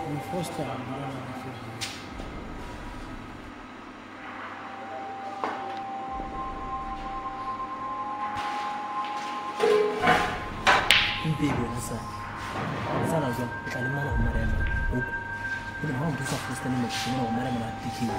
Mo fosta mo fosta. Baby, wena sa. Sala jwang, o tla lemala ho marema. O ne ha o nthusa fosta le motho mona ho marema a pikiwe.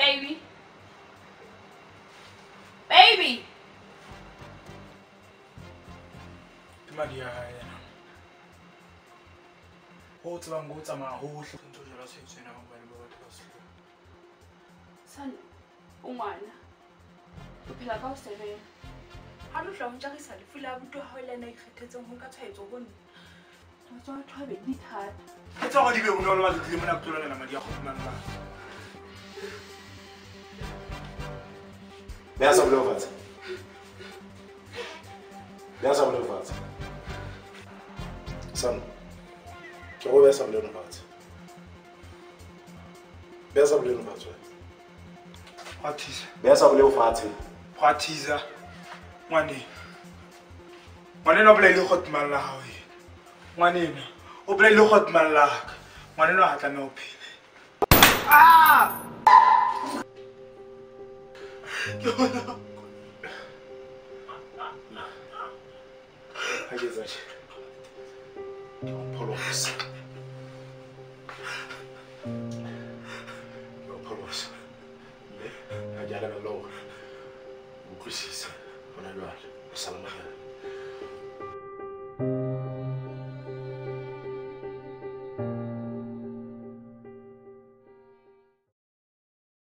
Baby. Baby. Ke madi a hae yena. Ho tsebang go tsamaya hohle ntho jala tshwaetso ena hobane ba batho ba sehloho. Son, o ngwana. O phela ka ho sebela. Ha lo tla ho ntjarisa lefu la abuti wa hao le yena a ikgethetseng ho nka tshwaetso ho nna. Tshwaetso ya batho ba babedi di thata. Ke tsa hore di be bonolo ba tlile mona ke tlo lwanela madi a kgotmang ba. Beha sabole fatshe. Beha sabole fatshe. Son, ke go beha sabole fatshe. Beha sabole fatshe. Gwa thisa. Beha sabole fatshe. Gwa thisa. Ngwane. Ngwaneno o bolaile kgotmang la hao ena. Ngwaneno o bolaile kgotmang la ka. Ngwaneno ha tlameha ho phela. Ah! Ha ke etsa tjhe. Ke o pholosa. Ke o pholosa. Mme ha ke a lebella hore o utlwisise hona jwale. O sala monyane.